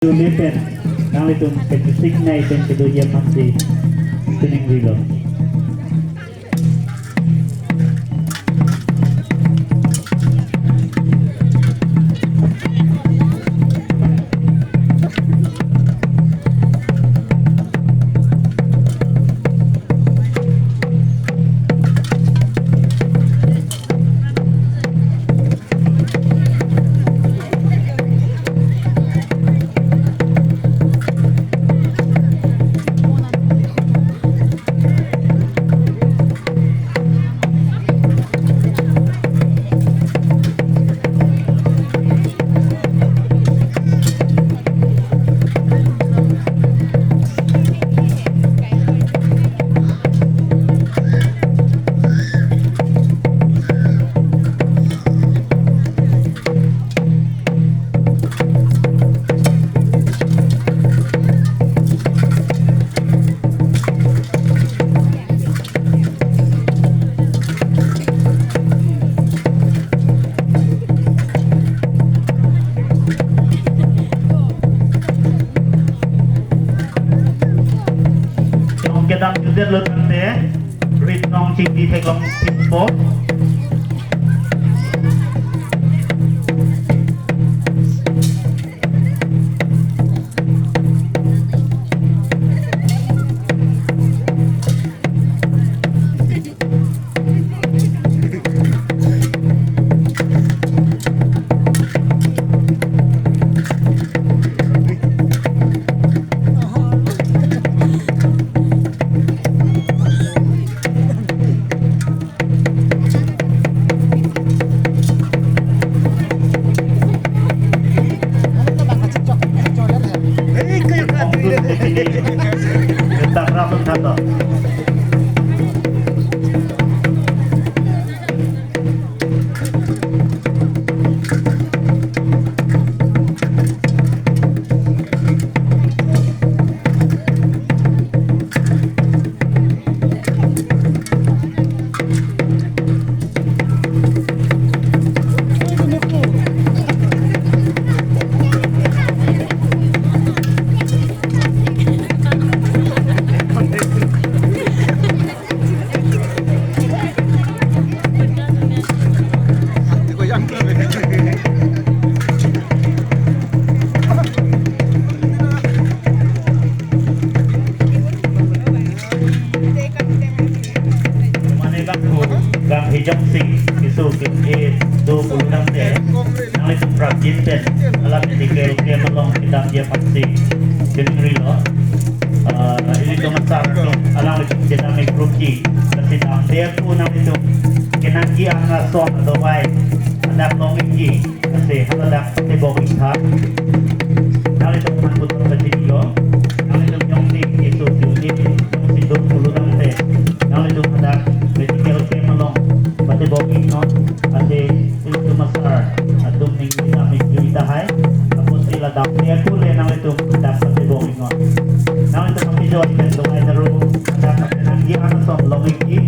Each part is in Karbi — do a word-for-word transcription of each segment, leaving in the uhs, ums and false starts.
Dole pen nanglitum kechesik nai pen kedoji aphansi chiningrilo. Jong kedam judetlo tangte, rit nong chingki theklong pinpo. Mane bangphu, bang hijong sing, kisu ke do puludam te, nanglitum prapjin pen, alam medical camp along kedamji aphansi chiningrilo. Ah, ilitum asar atum, alanglitum kedam ik group ji, lasi damde ako nanglitum kenangji an ason adovai, hadak long ikji, lasi haladak tebok ik tha. Nanglitum aphan puthot kachinilo, nanglitum jongsi keso si uni, jongsi do puludam te, nanglitum hadak medical camp along patebok iknon, ante ilitum asar atum ning kedam ik jui tahai, apotsi la damde ako le nanglitum hadak patebok iknon. Nanglitum akejoi pen dovai daro, hadak kenangji an ason long ikji,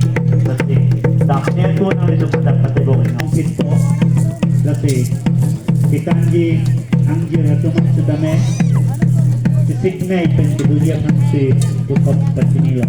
lasi damde ako nanglitum hadak patebok iknon. Pinpo, lasi kekanji angjir atum sitame, chesik nai pen kedoji aphansi puthot kachinilo.